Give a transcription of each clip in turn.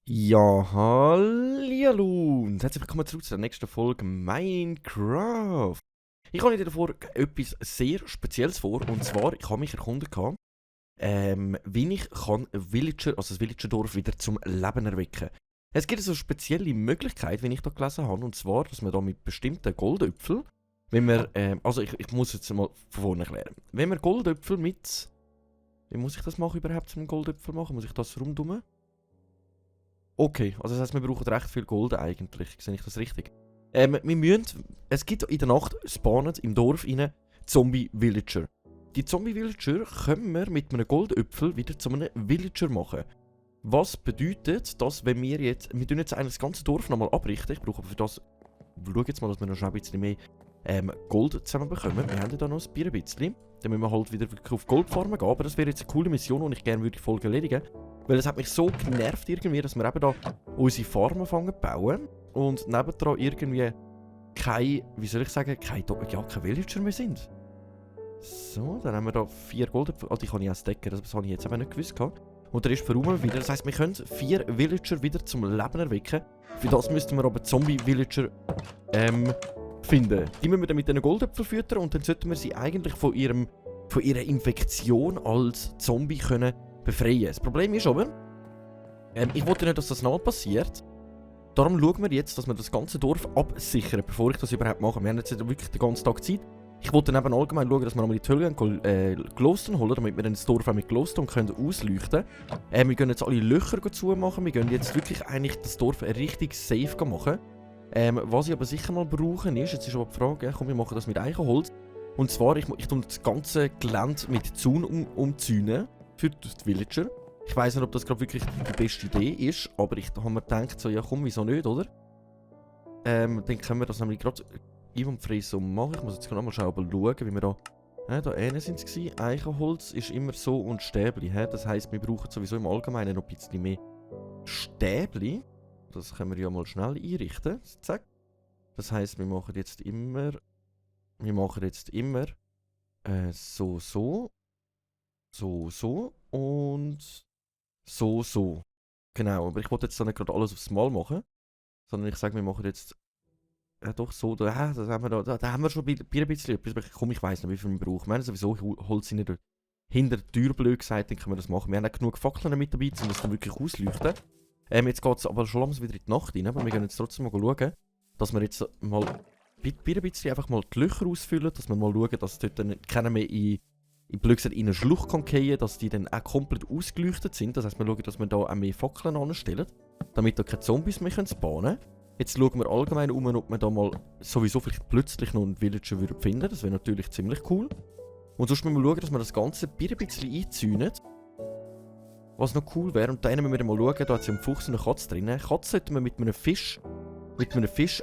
Ja, hallo und herzlich willkommen zurück zu der nächsten Folge Minecraft. Ich habe dir davor etwas sehr Spezielles vor, und zwar, ich habe mich erkundigt, wie ich kann Villager, also das Villagerdorf wieder zum Leben erwecken. Es gibt so eine spezielle Möglichkeit, wie ich da gelesen habe, und zwar, dass man da mit bestimmten Goldäpfeln, wenn wir, also ich muss jetzt mal von vorne erklären. Wenn wir Goldäpfel mit, wie muss ich das machen überhaupt, um einen Goldäpfel machen? Muss ich das rumdummen? Okay, also das heisst, wir brauchen recht viel Gold eigentlich. Sehe ich das richtig? Wir müssen, es gibt in der Nacht spawnen im Dorf rein Zombie-Villager. Die Zombie-Villager können wir mit einem Goldäpfel wieder zu einem Villager machen. Was bedeutet, dass wenn wir jetzt tun jetzt eigentlich das ganze Dorf nochmal abrichten. Ich brauche aber für das, schau jetzt mal, dass wir noch schnell ein bisschen mehr Gold zusammen bekommen. Wir haben ja da noch ein bisschen. Dann müssen wir halt wieder auf Goldfarmen gehen. Aber das wäre jetzt eine coole Mission, die ich gerne die Folge erledigen würde. Weil es hat mich so genervt irgendwie, dass wir eben da unsere Farm anfangen zu bauen. Und nebendran irgendwie kein, wie soll ich sagen, kein Villager mehr sind. So, dann haben wir da 4 Gold. Oh, die kann ich auch stacken, das habe ich jetzt eben nicht gewusst. Und der ist verräumt wieder. Das heisst, wir können 4 Villager wieder zum Leben erwecken. Für das müssten wir aber Zombie-Villager finden. Die müssen wir dann mit diesen Goldäpfeln füttern und dann sollten wir sie eigentlich von ihrer Infektion als Zombie können befreien. Das Problem ist aber, ich wollte nicht, dass das noch passiert. Darum schauen wir jetzt, dass wir das ganze Dorf absichern, bevor ich das überhaupt mache. Wir haben jetzt wirklich den ganzen Tag Zeit. Ich wollte dann eben allgemein schauen, dass wir nochmal in die Höhle gehen, Glowstone holen, damit wir dann das Dorf auch mit Glowstone können ausleuchten können. Wir gehen jetzt alle Löcher zumachen. Wir gehen jetzt wirklich eigentlich das Dorf richtig safe machen. Was ich aber sicher mal brauchen ist, jetzt ist aber die Frage, komm, wir machen das mit Eichenholz. Und zwar, ich tue das ganze Gelände mit Zaun umzäunen für die Villager. Ich weiss nicht, ob das gerade wirklich die beste Idee ist, aber ich habe mir gedacht, so, ja komm, wieso nicht, oder? Dann können wir das nämlich gerade einwandfrei so machen. Ich muss jetzt noch mal schauen, wie wir da... da hinten sind es. Eichenholz ist immer so und Stäbli. Das heisst, wir brauchen sowieso im Allgemeinen noch ein bisschen mehr Stäbli. Das können wir ja mal schnell einrichten. Zack. Das heisst, wir machen jetzt immer... so und so. Genau, aber ich wollte jetzt nicht gerade alles aufs Mal machen, sondern ich sage, wir machen jetzt doch so, das haben wir da haben wir schon ein bisschen etwas. Komm, ich weiss nicht, wie viel wir brauchen. Wir haben sowieso Holz hinter der Tür, blöd gesagt, dann können wir das machen. Wir haben auch genug Fackeln mit dabei, um das dann wirklich ausleuchten. Jetzt geht es aber schon langsam wieder in die Nacht rein, aber wir gehen jetzt trotzdem mal schauen, dass wir jetzt mal ein bisschen einfach mal die Löcher ausfüllen, dass wir mal schauen, dass dort dann keiner mehr in eine Schlucht kann fallen, dass die dann auch komplett ausgeleuchtet sind. Das heisst, wir schauen, dass wir da auch mehr Fackeln anstellen, damit da keine Zombies mehr spawnen können. Jetzt schauen wir allgemein ob wir da mal sowieso vielleicht plötzlich noch einen Villager finden würden. Das wäre natürlich ziemlich cool. Und sonst müssen wir schauen, dass wir das Ganze ein bisschen einzäunen. Was noch cool wäre, und da müssen wir mal schauen, da hat sie einen Fuchs und eine Katze drin. Eine Katze sollten wir mit einem Fisch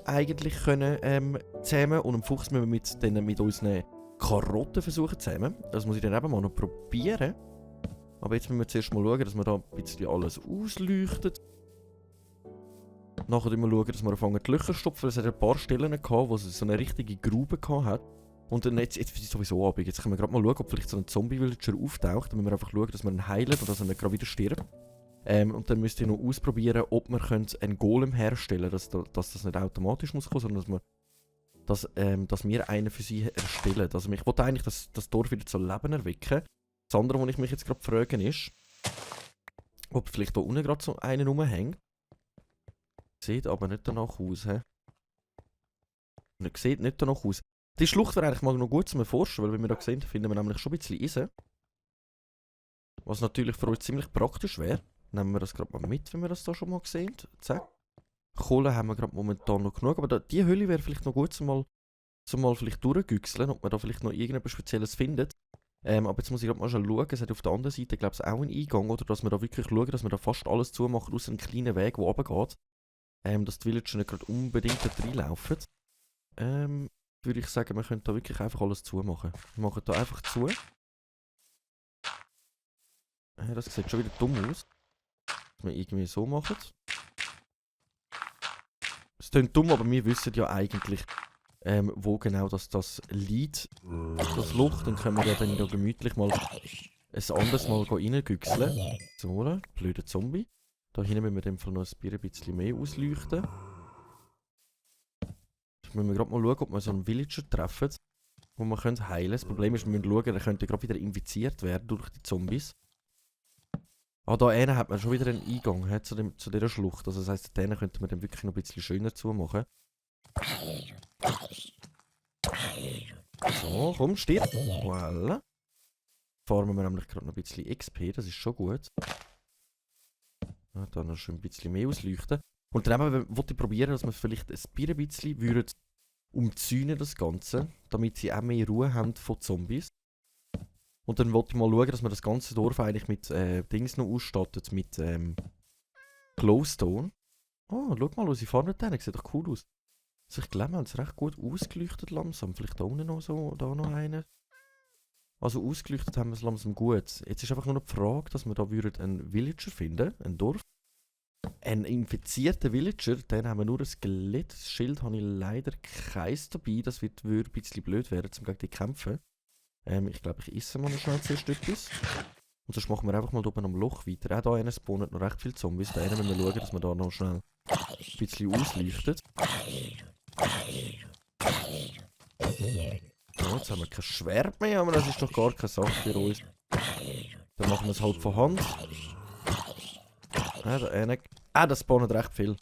eigentlich können zähmen, und einen Fuchs müssen wir mit unseren Karotten versuchen zu zähmen. Das muss ich dann eben mal noch probieren. Aber jetzt müssen wir zuerst mal schauen, dass wir da ein bisschen alles ausleuchten. Nachher müssen wir schauen, dass wir anfangen die Löcher zu stopfen. Es hat ein paar Stellen gehabt, wo es so eine richtige Grube hat. Und dann jetzt ist es sowieso Abend. Jetzt können wir gerade mal schauen, ob vielleicht so ein Zombie-Villager auftaucht. Dann müssen wir einfach schauen, dass wir ihn heilen und dass er nicht gerade wieder stirbt. Und dann müsst ihr noch ausprobieren, ob wir einen Golem herstellen können, dass das nicht automatisch muss kommen, sondern dass wir einen für sie erstellen. Also ich wollte eigentlich das Dorf wieder zu Leben erwecken. Das andere, was ich mich jetzt gerade frage, ist, ob vielleicht da unten gerade so einen rumhängt. Sieht aber nicht danach aus, hä? Sieht nicht danach aus. Die Schlucht wäre eigentlich mal noch gut zum Erforschen, weil wie wir da sehen, finden wir nämlich schon ein bisschen Eisen. Was natürlich für uns ziemlich praktisch wäre. Nehmen wir das gerade mal mit, wenn wir das da schon mal sehen. Zack. Kohle haben wir gerade momentan noch genug, aber die Höhle wäre vielleicht noch gut zum mal vielleicht durchgüchseln, ob man da vielleicht noch irgendetwas Spezielles findet. Aber jetzt muss ich gerade mal schon schauen, es hat auf der anderen Seite, glaube ich, auch einen Eingang, oder dass wir da wirklich schauen, dass wir da fast alles zumachen, außer einen kleinen Weg, der runtergeht. Dass die Villager nicht gerade unbedingt da reinlaufen. Würde ich sagen, wir können da wirklich einfach alles zumachen. Wir machen da einfach zu. Das sieht schon wieder dumm aus. Dass wir irgendwie so machen. Es klingt dumm, aber wir wissen ja eigentlich, wo genau das liegt, das Loch. Dann können wir ja dann noch gemütlich mal ein anderes Mal reingüchseln. So, oder? Blöder Zombie. Da hinten müssen wir in dem Fall noch ein bisschen mehr ausleuchten. Jetzt müssen wir gerade mal schauen, ob wir so einen Villager treffen, wo wir heilen können. Das Problem ist, wir müssen schauen, der könnte gerade wieder infiziert werden durch die Zombies. Ah, da hinten hat man schon wieder einen Eingang zu dieser Schlucht. Also das heisst, da könnten wir dann wirklich noch ein bisschen schöner zumachen. So, komm, stirb. Voilà. Farmen wir nämlich gerade noch ein bisschen XP, das ist schon gut. Ja, da noch schön ein bisschen mehr ausleuchten. Und dann wollte ich probieren, dass wir vielleicht ein bisschen würden umzäunen, das Ganze, damit sie auch mehr Ruhe haben von Zombies. Und dann wollte ich mal schauen, dass wir das ganze Dorf eigentlich mit Dings noch ausstattet, mit Glowstone. Oh, schau mal, unsere Farbe da sieht doch cool aus. Also ich glaube, wir haben es recht gut ausgeleuchtet langsam. Vielleicht da unten noch so, da noch einen. Also ausgeleuchtet haben wir es langsam gut. Jetzt ist einfach nur noch die Frage, dass wir da einen Villager finden, ein Dorf. Einen infizierten Villager, dann haben wir nur ein Skelett. Das Schild habe ich leider keins dabei. Das würde ein bisschen blöd werden, um gegen die kämpfen. Ich glaube, ich esse mal noch schnell zuerst etwas. Und sonst machen wir einfach mal oben am Loch weiter. Auch hier spawnen noch recht viele Zombies. Da müssen wir schauen, dass wir da noch schnell ein bisschen ausleuchtet. So, jetzt haben wir kein Schwert mehr, aber das ist doch gar keine Sache für uns. Dann machen wir es halt von Hand. Das spawnet recht viel.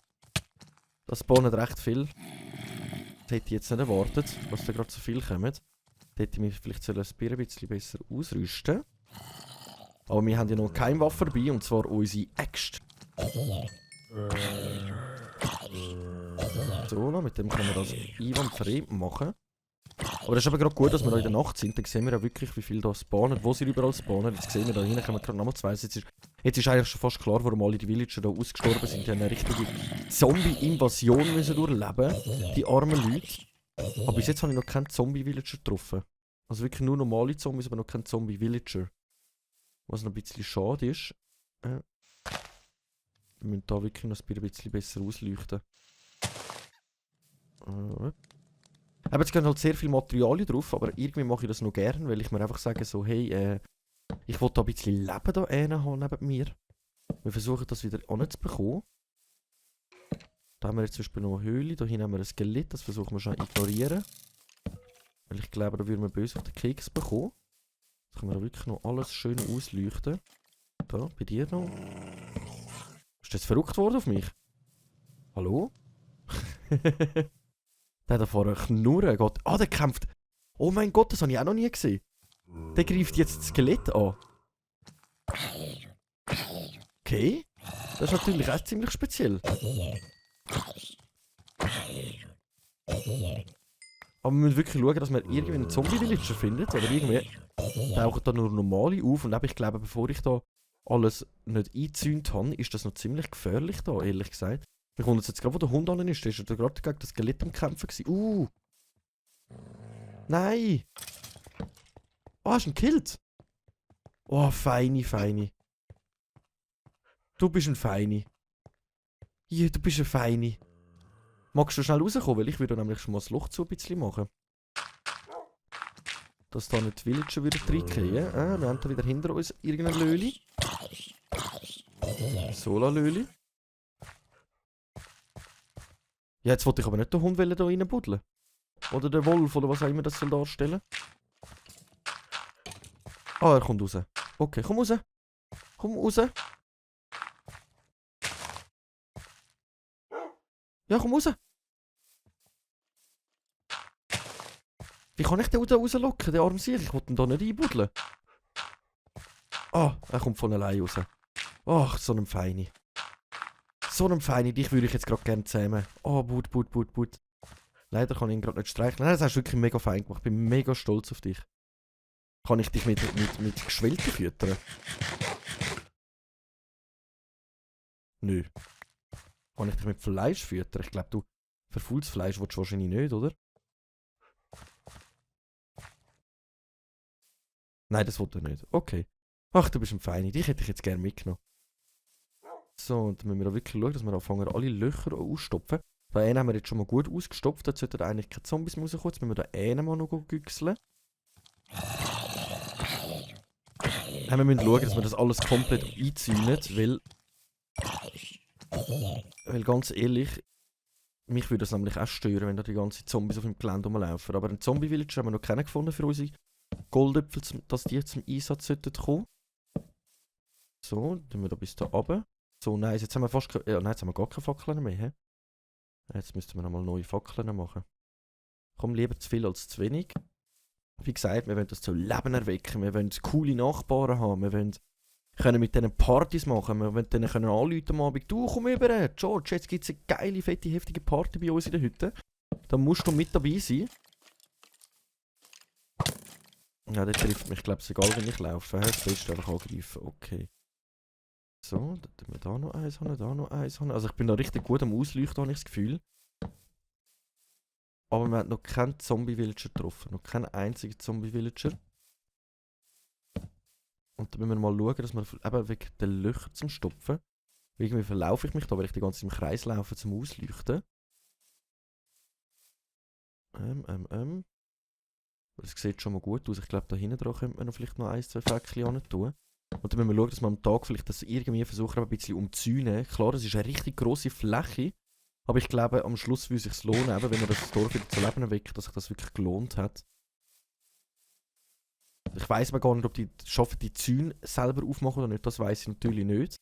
Das spawnet recht viel. Das hätte ich jetzt nicht erwartet, dass da gerade so viel kommen. Da hätte ich mich vielleicht ein bisschen besser ausrüsten. Aber wir haben ja noch keine Waffe dabei, und zwar unsere Axt. So, mit dem können wir das einwandfrei machen. Aber das ist aber gerade gut, dass wir da in der Nacht sind. Dann sehen wir ja wirklich, wie viel da spawnen, wo sie überall spawnen. Jetzt sehen wir da hinten, können wir gerade nochmal zwei. Jetzt ist eigentlich schon fast klar, warum alle die Villager da ausgestorben sind. Die haben eine richtige Zombie-Invasion müssen durchleben. Die armen Leute. Aber bis jetzt habe ich noch keinen Zombie-Villager getroffen. Also wirklich nur normale Zombies, aber noch keinen Zombie-Villager. Was noch ein bisschen schade ist. Wir müssen da wirklich noch ein bisschen besser ausleuchten. Aber jetzt gehen halt sehr viele Materialien drauf, aber irgendwie mache ich das noch gern, weil ich mir einfach sage so, hey, ich will da ein bisschen Leben da haben neben mir. Wir versuchen das wieder anzubekommen. Da haben wir jetzt zum Beispiel noch eine Höhle, da hinten haben wir ein Skelett, das versuchen wir schon zu ignorieren. Weil ich glaube, da würden wir böse auf den Keks bekommen. Jetzt können wir wirklich noch alles schön ausleuchten. Da, bei dir noch. Ist das verrückt worden auf mich? Hallo? Der hat da vorne Knurren. Ah, der kämpft. Oh mein Gott, das habe ich auch noch nie gesehen. Der greift jetzt das Skelett an. Okay. Das ist natürlich auch ziemlich speziell. Aber wir müssen wirklich schauen, dass wir irgendwie einen Zombie-Villager finden. Oder irgendwie tauchen da nur normale auf. Und ich glaube, bevor ich da alles nicht eingezäunt habe, ist das noch ziemlich gefährlich da, ehrlich gesagt. Wir kommen jetzt gerade, wo der Hund an ist. Der ist ja gerade gegen das Skelett am Kämpfen gewesen. Nein! Oh, hast du ihn gekillt? Oh, Feini. Du bist ein Feini. Ja, du bist ein Feini. Magst du schnell rauskommen? Weil ich würde nämlich schon mal das Loch zu ein bisschen machen. Dass da nicht die Villager wieder reingehen. Wir haben da wieder hinter uns irgendein Löli. Sola-Löli. Ja, jetzt wollte ich aber nicht den Hund da reinbuddeln. Oder den Wolf, oder was auch immer das soll darstellen. Ah, er kommt raus. Okay, komm raus. Komm raus. Ja, komm raus. Wie kann ich den da rauslocken, den armen Sieg? Ich wollte ihn da nicht einbuddeln. Ah, er kommt von allein raus. Ach, so ein Feini. So ein Feini, dich würde ich jetzt gerade gerne zähmen. Oh, But. Leider kann ich ihn gerade nicht streicheln. Nein, das hast du wirklich mega fein gemacht. Ich bin mega stolz auf dich. Kann ich dich mit Geschwelten füttern? Nö. Kann ich dich mit Fleisch füttern? Ich glaube, du verfaultes Fleisch willst du wahrscheinlich nicht, oder? Nein, das wollte er nicht. Okay. Ach, du bist ein Feini. Dich hätte ich jetzt gerne mitgenommen. So, und dann müssen wir auch wirklich schauen, dass wir anfangen, alle Löcher auszustopfen. Da einen haben wir jetzt schon mal gut ausgestopft. Da sollten eigentlich keine Zombies mehr rauskommen. Jetzt müssen wir da einen mal noch güchseln. Wir müssen schauen, dass wir das alles komplett einzäunen, weil ganz ehrlich, mich würde das nämlich auch stören, wenn da die ganzen Zombies auf dem Gelände rumlaufen. Aber einen Zombie-Villager haben wir noch keinen gefunden für unsere Goldäpfel, dass die zum Einsatz kommen. So, dann wir da bis da runter. So, nice. Jetzt haben wir fast nein, jetzt haben wir gar keine Fackeln mehr. He? Jetzt müssten wir nochmal neue Fackeln machen. Komm, lieber zu viel als zu wenig. Wie gesagt, wir wollen das zu Leben erwecken. Wir wollen coole Nachbarn haben. Wir wollen können mit denen Partys machen. Wir wollen denen anrufen am Abend. Du, komm rüber, George, jetzt gibt es eine geile, fette, heftige Party bei uns in der Hütte. Da musst du mit dabei sein. Ja, der trifft mich, glaube ich, egal, wenn ich laufe. Das Beste einfach angreifen. Okay. So, dann tun wir da noch eins haben, da noch eins haben. Also ich bin da richtig gut am Ausleuchten, habe ich das Gefühl. Aber wir haben noch keinen Zombie-Villager getroffen. Noch keinen einzigen Zombie-Villager. Und dann müssen wir mal schauen, dass wir eben wegen den Löchern zum Stopfen. Irgendwie verlaufe ich mich da, weil ich die ganze Zeit im Kreis laufe zum Ausleuchten. Das sieht schon mal gut aus. Ich glaube, da hinten dran könnte man noch vielleicht noch 1, 2 Fäckchen tun. Und dann müssen wir schauen, dass wir am Tag vielleicht das irgendwie versuchen, ein bisschen umzuzäunen. Klar, das ist eine richtig grosse Fläche. Aber ich glaube, am Schluss würde es sich lohnen, eben, wenn man das Dorf wieder zu Leben erweckt, dass sich das wirklich gelohnt hat. Ich weiss aber gar nicht, ob die schaffen, die Zäune selber aufmachen oder nicht. Das weiss ich natürlich nicht.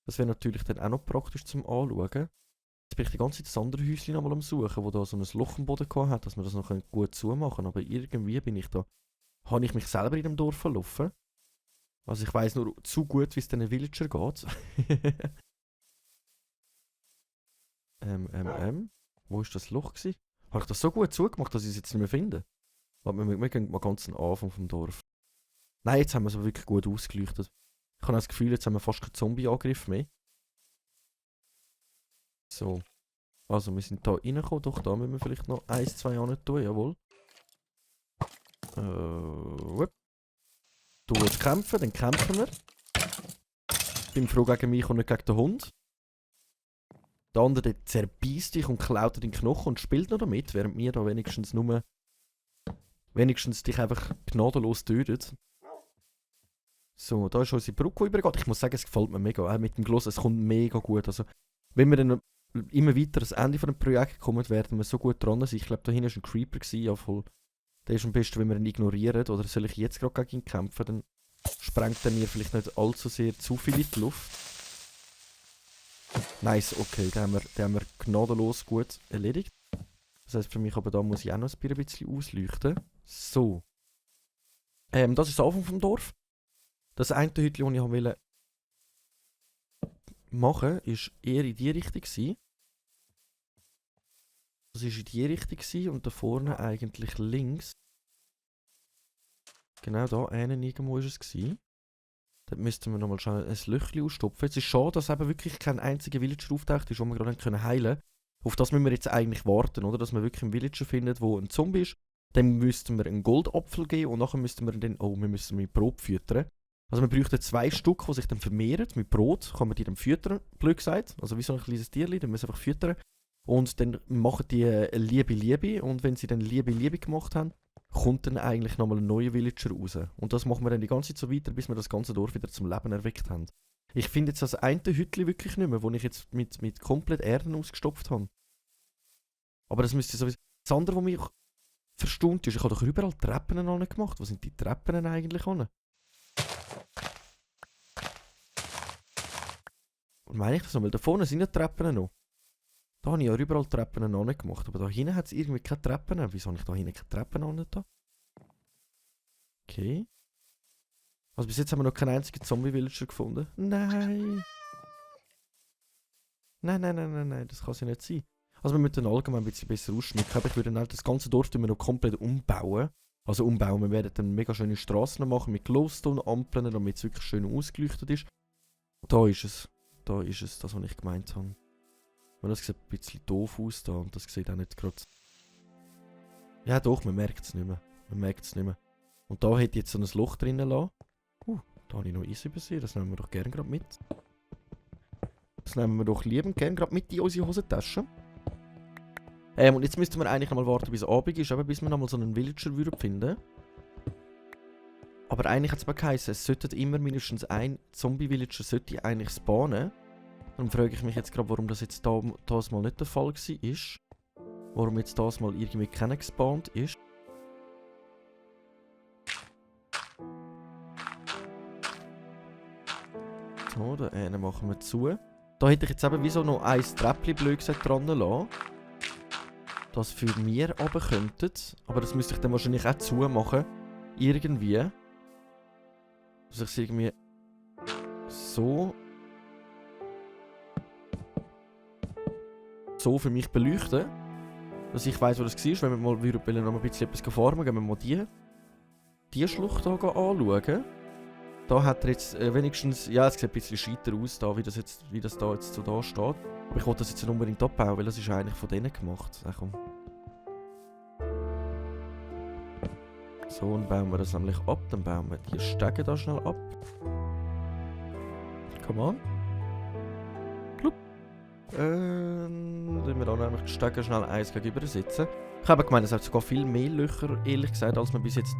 Das wäre natürlich dann auch noch praktisch zum Anschauen. Jetzt bin ich die ganze Zeit das andere Häuschen nochmal am Suchen, wo da so ein Loch im Boden hat, dass wir das noch gut zumachen können. Aber irgendwie bin ich da... Habe ich mich selber in dem Dorf verlaufen. Also ich weiss nur zu gut, wie es diesen Villager geht. Wo war das Loch gewesen? Habe ich das so gut zugemacht, dass ich es jetzt nicht mehr finde? Aber wir gehen mal ganz am Anfang vom Dorf. Nein, jetzt haben wir es aber wirklich gut ausgeleuchtet. Ich habe das Gefühl, jetzt haben wir fast keinen Zombie-Angriff mehr. So. Also, wir sind da reingekommen. Doch, da müssen wir vielleicht noch 1, 2 hin tun, jawohl. Du willst kämpfen, dann kämpfen wir. Ich bin froh gegen mich und nicht gegen den Hund. Der andere zerbeißt dich und klaut dir den Knochen und spielt noch damit, während wir da wenigstens dich einfach gnadenlos tötet. So, da ist unsere Brücke übergeht. Ich muss sagen, es gefällt mir mega. Mit dem Gloss, es kommt mega gut. Also, wenn wir dann immer weiter ans Ende von dem Projekt kommen, werden wir so gut dran sein. Ich glaube, da hinten war ein Creeper, ja voll. Der ist am besten, wenn wir ihn ignorieren. Oder soll ich jetzt gerade gegen ihn kämpfen? Dann sprengt er mir vielleicht nicht allzu sehr zu viel in die Luft. Nice, okay, den haben wir gnadenlos gut erledigt. Das heisst für mich, aber da muss ich auch noch ein bisschen ausleuchten. So. Das ist der Anfang vom Dorf. Das eine Hütchen, das ich wollte machen, war eher in die Richtung gewesen. Das war in die Richtung gewesen und da vorne eigentlich links. Genau da, einen irgendwo war es gewesen. Dort müssten wir nochmal schnell ein Löchchen ausstopfen. Jetzt ist es schade, dass eben wirklich kein einziger Villager auftaucht ist, den wir gerade heilen können. Auf das müssen wir jetzt eigentlich warten, oder? Dass wir wirklich einen Villager finden, der ein Zombie ist. Dann müssten wir einen Goldapfel geben und nachher müssten wir dann... Oh, wir müssen mit Brot füttern. Also wir bräuchten 2 Stück, die sich dann vermehren. Mit Brot kann man die dann füttern, blöd gesagt. Also wie so ein kleines Tierchen, dann müssen wir einfach füttern. Und dann machen die Liebe. Und wenn sie dann Liebe gemacht haben, kommt dann eigentlich nochmal ein neuer Villager raus. Und das machen wir dann die ganze Zeit so weiter, bis wir das ganze Dorf wieder zum Leben erweckt haben. Ich finde jetzt das eine Hütchen wirklich nicht mehr, wo ich jetzt mit komplett Erden ausgestopft habe. Aber das müsste sowieso... Das andere, was mich verstaunt ist, ich habe doch überall Treppen gemacht. Wo sind die Treppen eigentlich an? Und meine ich das noch? Weil da vorne sind ja Treppen noch. Da habe ich ja überall Treppen gemacht. Aber da hinten hat es irgendwie keine Treppen. Wieso habe ich da hinten keine Treppen da? Okay. Also bis jetzt haben wir noch keinen einzigen Zombie-Villager gefunden. Nein! Nein, das kann es ja nicht sein. Also wir müssen allgemein ein bisschen besser ausschmücken. Aber ich würde dann das ganze Dorf noch komplett umbauen. Also umbauen, wir werden dann mega schöne Straßen machen mit Glowstone-Ampeln, damit es wirklich schön ausgeleuchtet ist. Da ist es. Da ist es, das was ich gemeint habe. Und das sieht ein bisschen doof aus da und das sieht auch nicht gerade... Ja doch, man merkt es nicht mehr. Und da hätte ich jetzt so ein Loch drinnen lassen. Da habe ich noch Eis übersehen, das nehmen wir doch gerne mit. Das nehmen wir doch liebend gerne mit in unsere Hosentasche. Und jetzt müssten wir eigentlich noch mal warten, bis es Abend ist, eben bis wir noch mal so einen Villager würden finden. Aber eigentlich hat es mal geheißen, es sollte immer mindestens ein Zombie-Villager sollte eigentlich spawnen. Darum frage ich mich jetzt gerade, warum das jetzt das mal nicht der Fall war. Warum jetzt das mal irgendwie keiner gespawnt ist. So, den einen machen wir zu. Da hätte ich jetzt eben wie so noch ein Treppchen blöd gesagt dran lassen. Das für mir runter könnten. Aber das müsste ich dann wahrscheinlich auch zumachen. Irgendwie. Dass ich es irgendwie so für mich beleuchten. Dass ich weiss, wo das war. Wenn wir mal noch ein bisschen etwas farmen, gehen wir mal die Schlucht hier anschauen. Da hat er jetzt wenigstens, ja, es sieht ein bisschen scheiter aus, da, wie das da jetzt so da steht. Aber ich wollte das jetzt nicht unbedingt abbauen, weil das ist eigentlich von denen gemacht. Ach, komm. So, dann bauen wir das nämlich ab. Dann bauen wir die Stege da schnell ab. Come on. Plupp. Dann wir da nämlich die Stege schnell eins gegenüber sitzen. Ich habe gemeint, es hat sogar viel mehr Löcher, ehrlich gesagt, als wir bis jetzt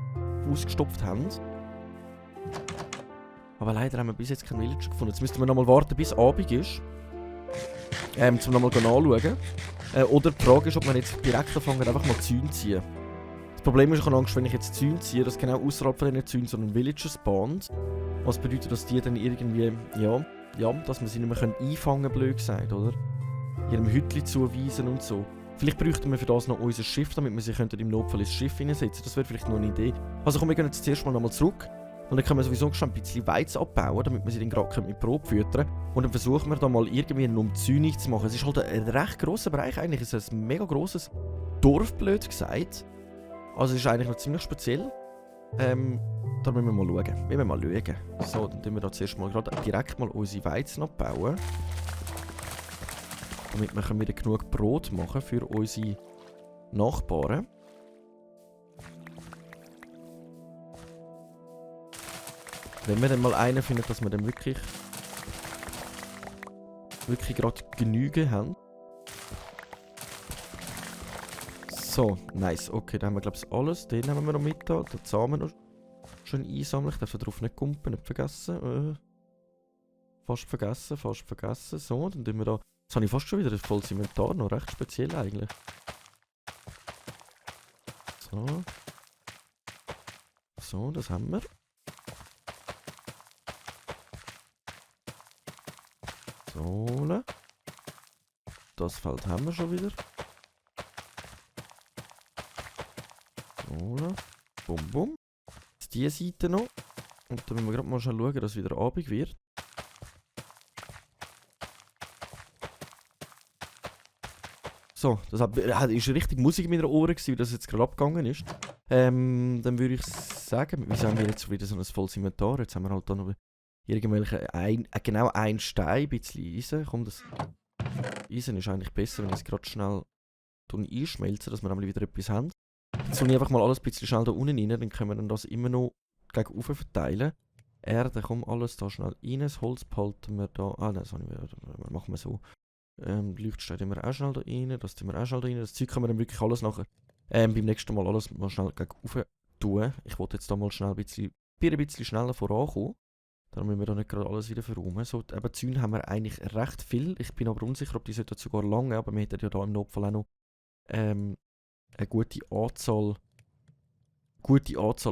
ausgestopft haben. Aber leider haben wir bis jetzt keinen Villager gefunden. Jetzt müssten wir nochmal warten, bis Abend ist. Um nochmal nachschauen. Oder die Frage ist, ob wir jetzt direkt anfangen, einfach mal Zäune zu ziehen. Das Problem ist, ich habe Angst, wenn ich jetzt Zäune ziehe, dass genau außerhalb von diesen Zäunen so ein Villager spawnt. Was bedeutet, dass die dann irgendwie, ja, dass wir sie nicht mehr einfangen können, blöd gesagt, oder? Ihrem Hütchen zuweisen und so. Vielleicht bräuchten wir für das noch unser Schiff, damit wir sie im Notfall ins Schiff hineinsetzen. Das wäre vielleicht noch eine Idee. Also komm, wir gehen jetzt zuerst mal nochmal zurück. Und dann können wir sowieso schon ein bisschen Weizen abbauen, damit wir sie dann gerade mit Brot füttern können. Und dann versuchen wir da mal irgendwie eine Umzäunung zu machen. Es ist halt ein recht grosser Bereich eigentlich. Es ist ein mega grosses Dorf, blöd gesagt. Also es ist eigentlich noch ziemlich speziell. Da müssen wir mal schauen. Wir müssen mal schauen. So, dann tun wir da zuerst mal gerade direkt mal unsere Weizen abbauen. Damit wir wieder genug Brot machen für unsere Nachbarn. Wenn wir dann mal einen finden, dass wir dann wirklich gerade Genüge haben. So, nice. Okay, dann haben wir glaube ich alles. Den nehmen wir noch mit da. Den Samen noch schön einsammeln. Ich darf da drauf nicht kumpen, nicht vergessen. Fast vergessen. So, dann tun wir da. Jetzt habe ich fast schon wieder ein volles Inventar. Noch recht speziell eigentlich. So. So, das haben wir. So. Das Feld haben wir schon wieder. So. Bum bum. Jetzt diese Seite noch. Und dann müssen wir gerade mal schauen, dass es wieder Abend wird. So, das ist richtig Musik in meinen Ohren gewesen, wie das jetzt gerade abgegangen ist. Dann würde ich sagen, wieso haben wir jetzt wieder so ein volles Inventar? Jetzt haben wir halt da noch irgendwelche, genau ein Stein, ein bisschen Eisen. Komm, das Eisen ist eigentlich besser, wenn ich es gerade schnell einschmelze, dass wir dann wieder etwas haben. Jetzt tue ich einfach mal alles ein bisschen schnell da unten rein, dann können wir dann das immer noch gegen oben verteilen. Erde, komm, alles da schnell rein, das Holz behalten wir da. Ah nein, das machen wir so. Leuchtstein tun wir auch schnell da rein, das tun wir auch schnell da rein. Das Zeug können wir dann wirklich alles nachher beim nächsten Mal alles mal schnell gegen oben tun. Ich wollte jetzt da mal schnell ein bisschen schneller vorankommen. Dann müssen wir da nicht gerade alles wieder verräumen. So, eben Zäune haben wir eigentlich recht viel. Ich bin aber unsicher, ob die sogar lange, aber wir hätten ja da im Notfall auch noch eine gute Anzahl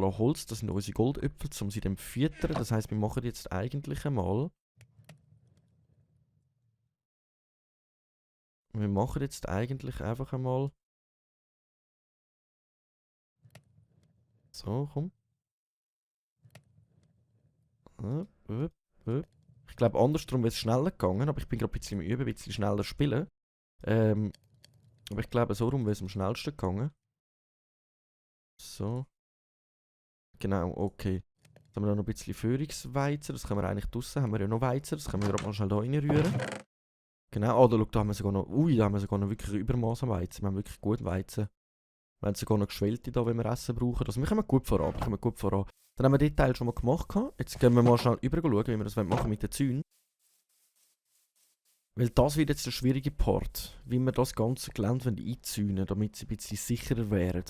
an Holz. Das sind unsere Goldäpfel, um sie dann zu füttern. Das heisst, wir machen jetzt eigentlich einmal. Wir machen jetzt eigentlich einfach einmal. So, komm. Ich glaube, andersrum wäre es schneller gegangen, aber ich bin gerade ein bisschen im Üben, ein bisschen schneller spielen. Aber ich glaube, so rum wäre es am schnellsten gegangen. So. Genau, okay. Jetzt haben wir noch ein bisschen Führungsweizen, das können wir eigentlich draussen, haben wir ja noch Weizen, das können wir gerade mal schnell da reinrühren. Genau, oh, da, schau, da haben wir sogar noch, da haben wir sogar noch wirklich Übermaß an Weizen, wir haben wirklich gut Weizen. Wir haben sogar noch Geschwellte da, wenn wir Essen brauchen, also wir kommen gut voran, Dann haben wir den Teil schon mal gemacht, jetzt gehen wir mal schnell rüber schauen, wie wir das machen mit den Zäunen. Weil das wird jetzt der schwierige Part. Wie wir das ganze Gelände einzäunen, damit sie ein bisschen sicherer wären.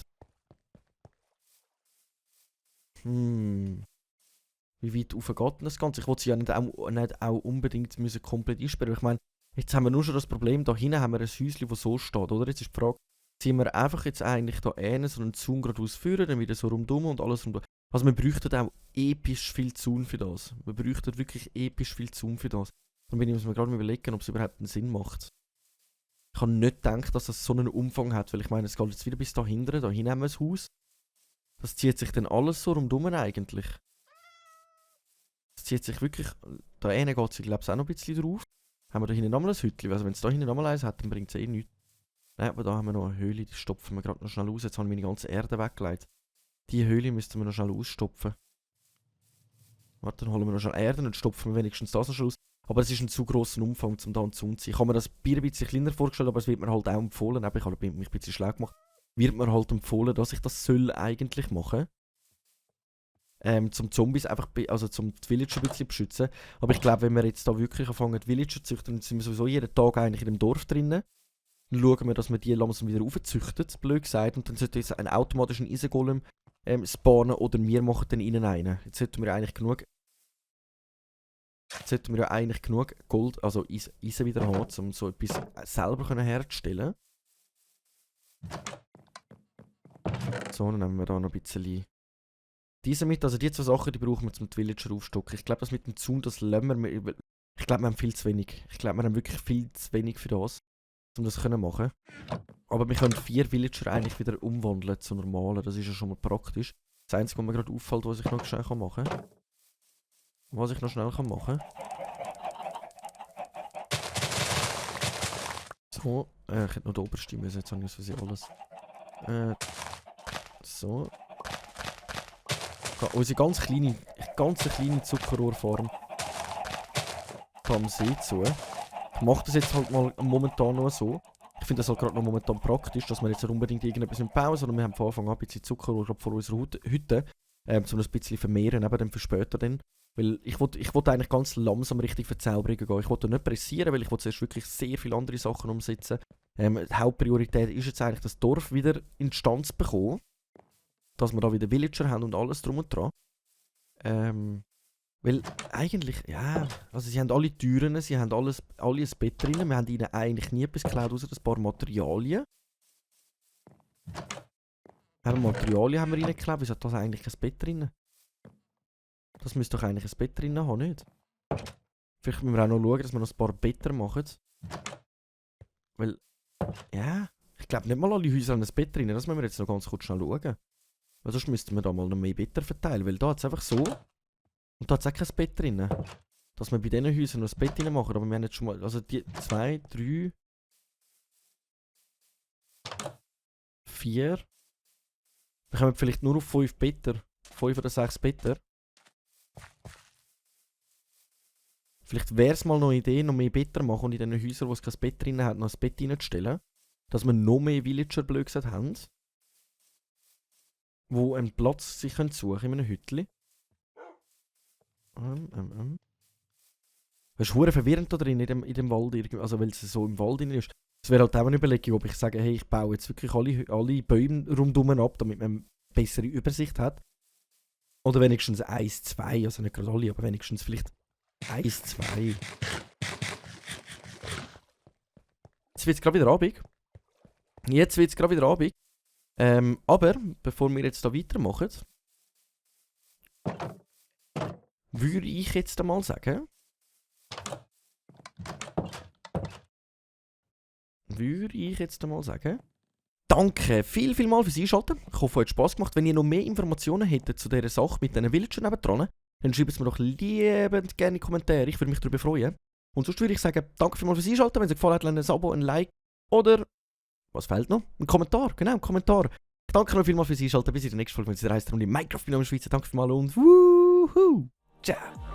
Wie weit rauf geht denn das Ganze? Ich wollte sie ja nicht auch unbedingt müssen komplett einsperren. Ich meine, jetzt haben wir nur schon das Problem, da hinten haben wir ein Häuschen, das so steht, oder? Jetzt ist die Frage, ziehen wir einfach jetzt eigentlich da so einen Zaun gerade ausführen, dann wieder so rundum und alles rundum. Also wir bräuchten auch episch viel Zaun für das. Wir bräuchten wirklich episch viel Zaun für das. Dann bin ich mir gerade überlegen, ob es überhaupt einen Sinn macht. Ich habe nicht gedacht, dass das so einen Umfang hat, weil ich meine, es geht jetzt wieder bis da hinten, da hinten haben wir ein Haus. Das zieht sich dann alles so rundum eigentlich. Das zieht sich wirklich, da hinten geht es glaube ich auch noch ein bisschen drauf. Haben wir da hinten nochmal ein Hütchen, also wenn es da hinten nochmal eins hat, dann bringt es eh nichts. Nein, aber da haben wir noch eine Höhle, die stopfen wir gerade noch schnell aus. Jetzt haben wir meine ganze Erde weggelegt. Die Höhle müssten wir noch schnell ausstopfen. Warte, dann holen wir noch schnell Erde und stopfen wir wenigstens das noch schnell aus. Aber es ist ein zu grosser Umfang, um da einen Zaun zu ziehen. Ich habe mir das Bier ein bisschen kleiner vorgestellt, aber es wird mir halt auch empfohlen. Ich habe mich ein bisschen schlau gemacht. Wird mir halt empfohlen, dass ich das soll eigentlich machen. Zum Zombies einfach, also zum die Villager ein bisschen beschützen. Aber ich glaube, wenn wir jetzt da wirklich anfangen, die Villager zu züchten, dann sind wir sowieso jeden Tag eigentlich in dem Dorf drinnen. Dann schauen wir, dass wir die langsam wieder aufzüchten, blöd gesagt. Und dann sollte jetzt einen automatischen Eisengolem spawnen oder wir machen dann innen einen. Jetzt sollten wir eigentlich genug. Jetzt sollten wir ja eigentlich genug Gold, also Eisen wieder haben, um so etwas selber herzustellen. So, dann nehmen wir da noch ein bisschen diese mit. Also die zwei Sachen, die brauchen wir zum Villager aufstocken. Ich glaube, das mit dem Zaun, das lassen wir. Ich glaube, wir haben viel zu wenig. Ich glaube, wir haben wirklich viel zu wenig für das, um das zu machen. Aber wir können 4 Villager eigentlich wieder umwandeln zu normalen. Das ist ja schon mal praktisch. Das Einzige, was mir gerade auffällt, was ich noch schnell machen kann. Was ich noch schnell machen kann. So, ich hätte noch den obersten müssen, jetzt habe ich das alles. So. Unsere ganz kleine Zuckerrohrfarm am See zu. Ich mache das jetzt halt mal momentan noch so. Ich finde das halt gerade noch momentan praktisch, dass wir jetzt nicht unbedingt irgendetwas bauen, sondern wir haben von Anfang an ein bisschen Zuckerrohr vor unserer Hütte, um ein bisschen vermehren, eben dann für später dann. Weil ich wollte eigentlich ganz langsam richtig Verzauberungen gehen. Ich wollte nicht pressieren, weil ich wollte zuerst wirklich sehr viele andere Sachen umsetzen. Die Hauptpriorität ist jetzt eigentlich, das Dorf wieder in Stand zu bekommen. Dass wir da wieder Villager haben und alles drum und dran. Weil eigentlich, ja, also sie haben alle Türen, sie haben alle ein Bett drin. Wir haben ihnen eigentlich nie etwas geklaut, außer ein paar Materialien. Materialien haben wir ihnen geklaut, wieso hat das eigentlich ein Bett drin? Das müsste doch eigentlich ein Bett drin haben, nicht? Vielleicht müssen wir auch noch schauen, dass wir noch ein paar Better machen. Weil, ja, ich glaube nicht mal alle Häuser haben ein Bett drin. Das müssen wir jetzt noch ganz kurz schnell schauen. Weil sonst müssten wir da mal noch mehr Better verteilen. Weil da hat es einfach so. Und da hat es auch kein Bett drin. Dass wir bei diesen Häusern noch ein Bett drin machen. Aber wir haben jetzt schon mal, also die 2, 3, 4. Wir kommen vielleicht nur auf 5 Better. 5 oder 6 Better. Vielleicht wäre es mal noch eine Idee, noch mehr Better machen und in den Häusern, wo es kein Bett drin hat, noch ein Bett reinzustellen. Dass wir noch mehr Villager, blöd gesagt, haben. Die einen Platz sich suchen können in einem Hütchen. Es ist verdammt verwirrend da drin in dem Wald, also weil es so im Wald drin ist. Es wäre halt auch eine Überlegung, ob ich sage, hey, ich baue jetzt wirklich alle Bäume rundum ab, damit man eine bessere Übersicht hat. Oder wenigstens 1, 2, also nicht gerade alle, aber wenigstens vielleicht 1, 2. Jetzt wird es gerade wieder Abend. Aber, bevor wir jetzt da weitermachen, würde ich jetzt einmal sagen, danke viel fürs Einschalten. Ich hoffe, es hat Spass gemacht. Wenn ihr noch mehr Informationen hättet zu dieser Sache mit diesen Villagern nebendran, dann schreibt es mir doch liebend gerne in die Kommentare. Ich würde mich darüber freuen. Und sonst würde ich sagen, danke vielmals fürs Einschalten. Wenn es euch gefallen hat, lasst ein Abo, ein Like oder, was fehlt noch? Ein Kommentar. Genau, ein Kommentar. Ich danke noch vielmals fürs Einschalten. Bis in der nächsten Folge, wenn es wieder heisst, um die Minecraft in Schweiz. Danke vielmals und wuhu! Ciao!